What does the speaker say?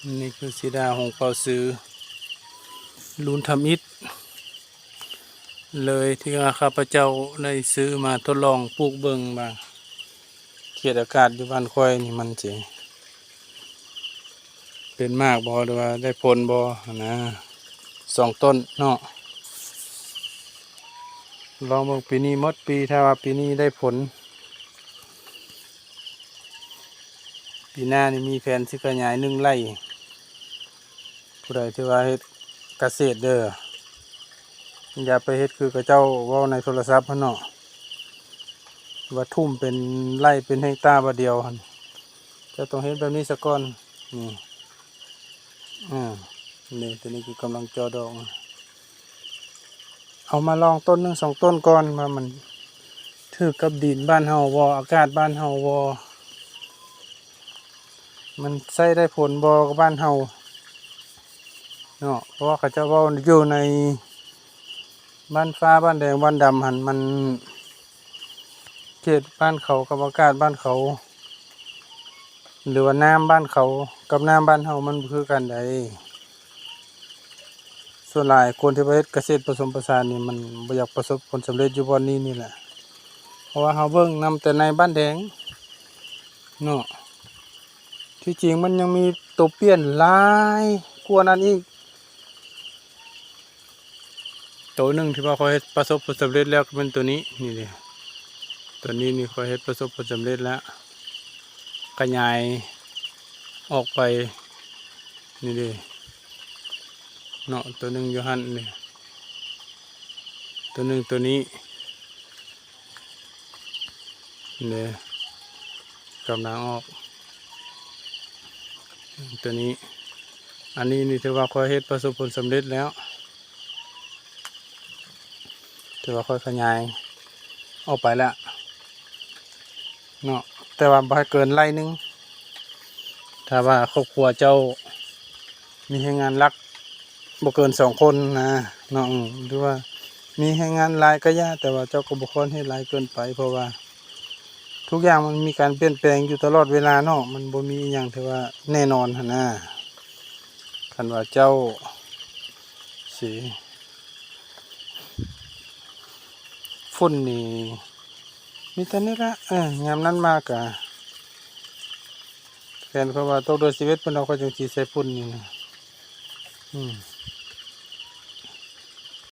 ນີ້ຄືສີດາຫົງເປົ່າຊື ລຸນທຳອິດເລີຍ ທີ່ວ່າຂ້າພະເຈົ້າໄດ້ຊື້ມາທົດລອງປູກເບິ່ງວ່າ ເຂດອາກາດຢູ່ບ້ານຂ້ອຍນີ້ມັນຊິເປັນໝາກບໍ່ ຫຼືວ່າໄດ້ຜົນບໍ່ຫັ້ນນະ ສອງຕົ້ນເນາະ. ລອງເບິ່ງປີນີ້ໝົດປີ ຖ້າວ່າປີນີ້ໄດ້ຜົນ ປີໜ້ານີ້ມີແຜນຊິຂະຫຍາຍໜຶ່ງໄຮ່. ຜູ້ໃດທີ່ວ່າເຮັດກະເສດເດີ ຢ່າໄປເຮັດຄືເຂົາເຈົ້າເວົ້າໃນໂທລະສັບຫັ້ນເນາະ ວ່າທຸ່ມເປັນໄຮ່ເປັນເຮັກຕາບາດດຽວຫັ້ນ ເຈົ້າຕ້ອງເຮັດແບບນີ້ສາກ່ອນ. ນີ້ ອາ ນີ້ ໂຕນີ້ຄືກຳລັງເຈາະດອກ ເອົາມາລອງຕົ້ນໜຶ່ງສອງຕົ້ນກ່ອນ ວ່າມັນຖືກກັບດິນບ້ານເຮົາບໍ່ ອາກາດບ້ານເຮົາບໍ່ ມັນໃຊ້ໄດ້ຜົນບໍ່ກັບບ້ານເຮົາເນາະ. ເພາະວ່າເຂົາເຈົ້າເວົ້າຢູ່ໃນບ້ານຟ້າ ບ້ານແດງ ບ້ານດຳຫັ້ນ ມັນເຂດບ້ານເຂົາກັບອາກາດບ້ານເຂົາ ຫຼືວ່ານ້ຳບ້ານເຂົາກັບນ້ຳບ້ານເຮົາມັນບໍ່ຄືກັນໃດ. ສ່ວນຫຼາຍຄົນທີ່ວ່າເຮັດກະເສດປະສົມປະສານນີ້ ມັນບໍ່ຢາກປະສົບຜົນສຳເລັດຢູ່ບ່ອນນີ້ນີ້ແຫຼະ ເພາະວ່າເຮົາເບິ່ງນຳແຕ່ໃນບ້ານແດງເນາະ ທີ່ຈິງມັນຍັງມີໂຕປ່ຽນຫຼາຍກວ່ານັ້ນອີກ. ໂຕໜຶ່ງທີ່ວ່າຂ້ອຍເຮັດປະສົບຜົນສຳເລັດແລ້ວກໍແມ່ນໂຕນີ້ ນີ້ເດ້ ໂຕນີ້ນີ້ຂ້ອຍເຮັດປະສົບຜົນສຳເລັດແລ້ວ ຂະຫຍາຍອອກໄປ ນີ້ເດ້ເນາະ ໂຕໜຶ່ງຢູ່ຫັ້ນເດ້ ໂຕໜຶ່ງໂຕນີ້ ເດ້ ກຳລັງອອກ ໂຕນີ້ ອັນນີ້ນີ້ຖືວ່າຂ້ອຍເຮັດປະສົບຜົນສຳເລັດແລ້ວ ຖືວ່າຂ້ອຍຂະຫຍາຍອອກໄປແລ້ວເນາະ ແຕ່ວ່າບໍ່ໃຫ້ເກີນໄຮ່ໜຶ່ງ ຖ້າວ່າຄອບຄົວເຈົ້າ ມີແຮງງານຫຼັກບໍ່ເກີນສອງຄົນນະເນາະ ຫຼືວ່າມີແຮງງານຫຼາຍກໍຢ່າ ແຕ່ວ່າເຈົ້າກໍບໍ່ຄວນເຮັດຫຼາຍເກີນໄປ ເພາະວ່າທຸກຢ່າງມັນມີການປ່ຽນແປງຢູ່ຕະຫຼອດເວລາເນາະ ມັນບໍ່ມີອີ່ຫຍັງທີ່ວ່າແນ່ນອນຫັ້ນນະ. ຄັນວ່າເຈົ້າຊິ ຝຸ່ນນີ້ມີແຕ່ນີ້ລະ ເອີ ຍາມນັ້ນມາກະ ແມ່ນ ເພາະວ່າຕົກເດືອນສິບເອັດພຸ້ນເນາະ ຂ້ອຍຈັ່ງຊິໃສ່ຝຸ່ນນີ້ນະ ອືມ